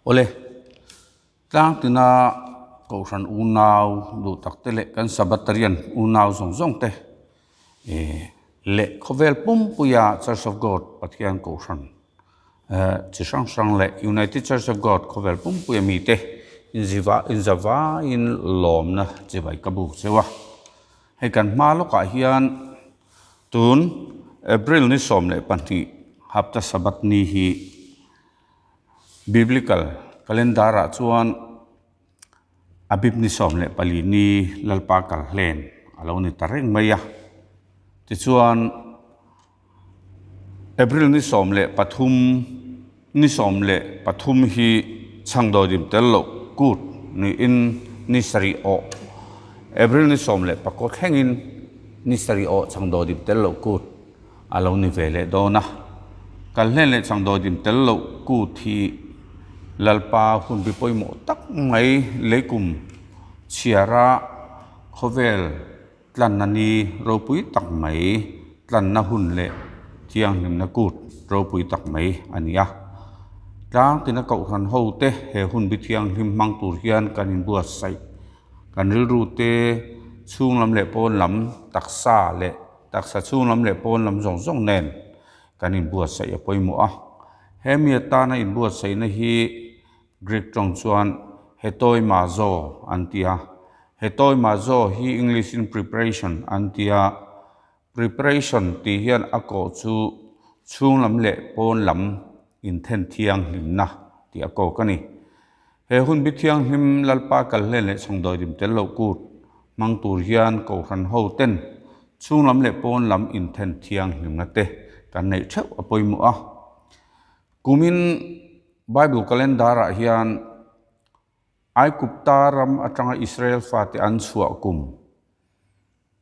Awle, tlangtina Kohhran unau duh tak te leh kan Sabbatarian unau zawng zawng te leh khawvel pumpuia Church of God Pathian Kohhran chi hrang hrang leh United Church of God khawvel pumpuia mite inziva inzavaiin lawmna chibai ka buk cheu a. Hei kan hma lawkah hian tun April ni 12 hapta Sabbath ni hi Biblical calendar ah chuan Abib ni 14 ni Lalpa kal hlen a lo ni ta reng mai a. Tichuan April ni 13 ni 13 hi chhangdawidim tel loh kut niin ni sarih awh April ni 19 thlengin ni sarih awh chhangdawidim tel loh kut a lo ni ve leh dawn a. Kalhlen leh chhangdawidim tel loh kut hi Lalpa hunbi pawimawh tak mai leikum chhiara khawvel Tlanna ni ropui tak mai, tlanna hun leh thianghlimna kut ropui tak mai a ni a. Tlang tina kohhran ho te he hun bi thianghlim hmang tur hian kan inbuatsaih. Kan rilru te chhung lam leh pawn lam, taksa leh taksa chhung lam leh pawn lam zawng zawng nen kan inbuatsaih a pawimawh a. Hemi atana inbuatsaihna hi Greek tawng chuan hetoimazo an ti a, hetoimazo hi English in preparation an ti a, preparation tih hian a kawh chu chhung lam leh pawn lam inthen thianghlimna tih a kawk a ni. He hun bi thianghlim Lalpa kalhlen leh chhawngdawidim tel loh kut hmang tur hian Kohhran ho ten chhung lam leh pawn lam inthen thianghlimna te kan neih theuh a pawimawh a. Kumin Bible calendar ah hian Aigupta ram atanga Israel fate an chhuah kum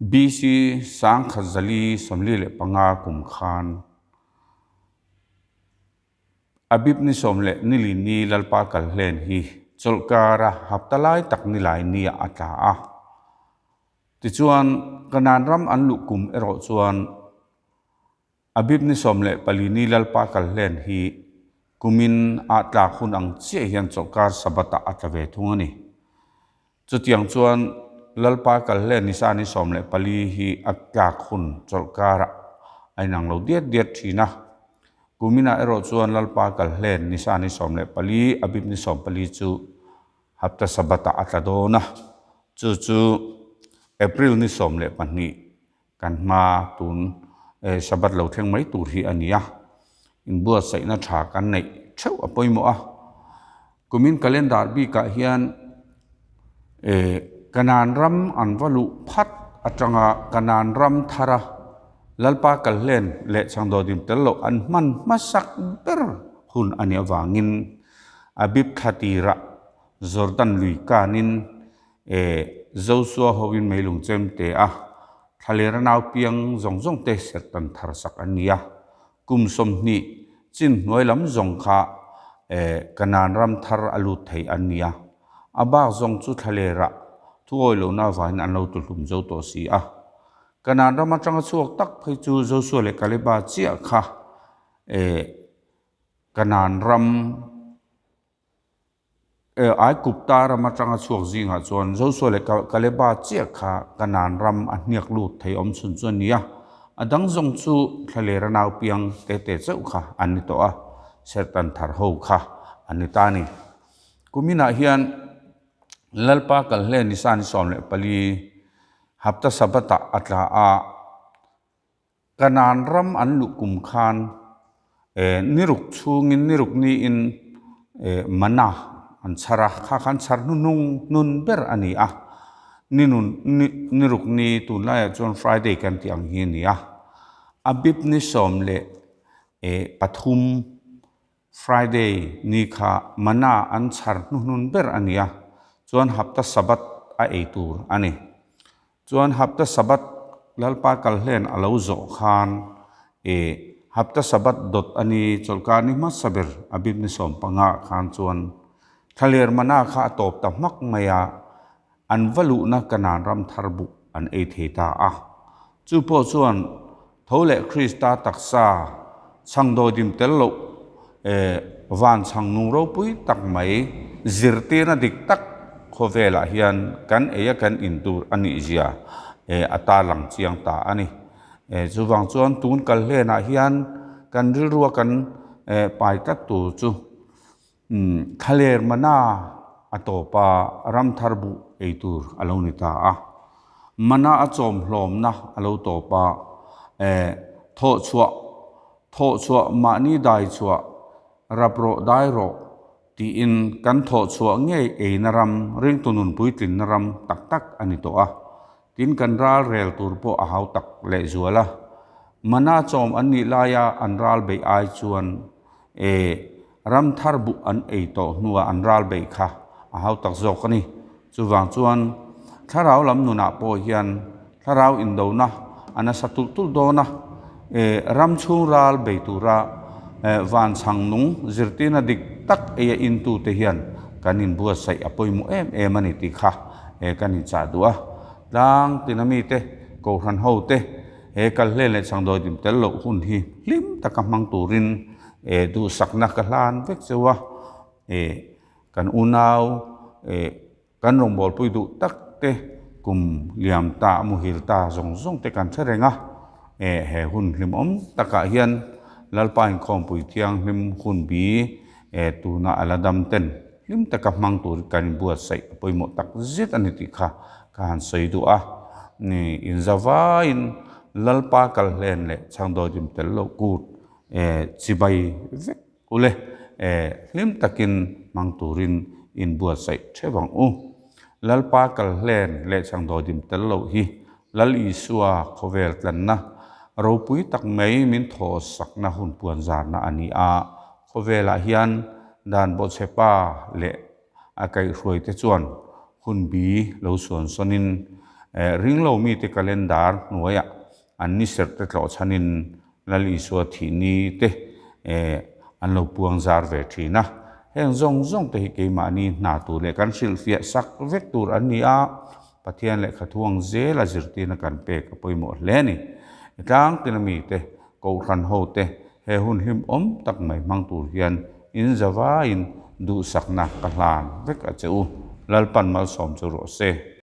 BC 1045 kum khan Abib ni 14 ni Lalpa kalhlen hi chawlhkara hapta lai tak ni lai niah a tla a. Tichuan Kanaan ram an luh kum erawh chuan Abib ni 14 ni Lalpa kal hlen hi kumin ah tlak hun ang chiah hian chawlhkar Sabbath ah a tla ve thung a ni. Chutiang chuan Lalpa kal hlen ni sa ni 14 hi a tlak hun chawlhkar ah a inang lo diat diat thin a. Kumin ah erawh chuan Lalpa kal hlen ni sa ni 14 Abib ni 14 chu hapta Sabbath ah a tla dawn a. Chu chu April ni 12 Kan hma tun Sabbath lo thleng mai tur hi a ni a, inbuatsaihna tha kan neih theuh a pawimawh a. Kumin calendar bikah hian Kanaan ram an va luh phat atanga Kanaan ram thara Lalpa kalhlen leh chhangdawdim tel loh an hman hmasak ber hun a nih avangin Abib thla tirah Jordan lui kanin E Joshua hoin meilung chem te a, thlalera nau piang zawng zawng te serhtan thar sak an ni a. Kum 20 chin hnuai lam zawng kha e Kanaan ram thar a lut thei an ni a. A bak zawng chu thlalera thuawi lohna avangin an lo tuhlum zo tawh si a. Kanaan ram atanga chhuak tak phei chu Joshua leh Kaleba chiah kha e Kanaan ram Aigupta ram atanga chhuak zingah chuan Joshua leh Kaleba chiah kha Kanaan ram a hniak lut thei awm chhun chu a ni a. A dang zawng chu thlalera nau piang te te chauh kha an ni tawh a, serhtan thar ho kha an ni ta a ni. Kuminah hian Lalpa kalhle ni sa ni 14 hapta Sabbath-ah a tla a. Kanaan ram an luh kum khan ni ruk chhungin ni ruk niin mana an chhar a, kha khan chhar hnuhnung hnun ber a ni a, ni nun ni ruk ni tunlaiah chuan Friday kan tih ang hi a ni a, Abib ni 13 Friday ni kha mana an chhar hnuhnun ber a ni a, chuan hapta Sabbath a ei tur a ni. Chuan hapta Sabbath Lalpa kalhlen a lo zawh khan e hapta Sabbath dawt a ni chawlhkar ni hmasa ber Abib ni 15 ah khan chuan thlaler mana kha a tawp ta hmak mai a, an va luhna Kanaan ram thar buh an ei thei ta a. Chu pawh chuan tho leh Krista taksa chhangdawidim tel loh Van chhangnung ropui tak mai zirtirna dik tak khawvelah hian kan ei a kan in tur a nih zia a tarlang chiang ta a ni. Chuvang chuan tun kal hlenah hian kan rilrua kan pai tlat tur chu thlaler mana a tawpa ramthar buh ei tur a lo ni ta a. Mana a chawm hlawmna a lo tawp a, thawhchhuah Thawhchhuah mahni dai chhuah, rap rawh dai rawh tiin kan thawhchhuah ngei eina ram, ringtu nun puitlinna ram tak tak a ni tawh a. Tin kan ral rel tur pawh a hau tak lehzual a. Mana chawm an nih laia an ral beih ai chuan e ram thar buh an ei tawh hnua an ral beih kha a hau tak zawk a ni. Chuvang chuan thlarau lam nunah pawh hian thlarau indona a nasa tulh tulh dawn a, e ram chhung ral bei tura van chhang nung zirtirna dik tak eia intute hian kan inbuatsaih a pawimawh em em a ni tih kha e kan inchah duh a. Tlang tina mite, Kohhran hote he kalhlen leh chhangdawi dim tel loh hun hi hlim taka hmang turin e duhsakna ka hlan vek cheu a, e Kan unau eh kan rawngbawlpui duh tak te kum liam ta muhil ta zawng zawng te kan hre reng a, eh he hun hlimawm takah hian Lalpa inkhawmpui thianghlim hun bi eh tuna a la dam ten hlim taka hmang tur kan inbuatsaih a pawimawh tak zet a ni tih kha ka han sawi duh a, ni inzavaiin Lalpa kalhlen leh chhangdawidim tel loh kut eh chibai vek Ule, e, hlim takin hmang turin inbuatsaih theuh ang u. Lalpa kal hlen leh changdawidim tel loh hi Lal Isua khawvel tlanna ropui tak mai min thawhsakna hun puan zarna a ni a. Khawvelah hian dan bawhchhepa leh a kaihhruaite chuan hun bi lo suan sawnin ringlo mite calendar hnuaiah an ni serh te tlawh chhanin Lal Isua thih ni te an lo puang zar ve thin a. Heng zawng zawng te hi keimahni hna tur leh kan hrilhfiah sak vek tur an ni a, Pathian lehkha thuang zela zirtirna kan pek a pawimawh hle a ni. Tlangtina mite, Kohhran ho te he hun hlimawm tak mai hmang tur hian in zavaiin duhsakna ka hlan vek a che u. Lalpan malsawm chu rawh se.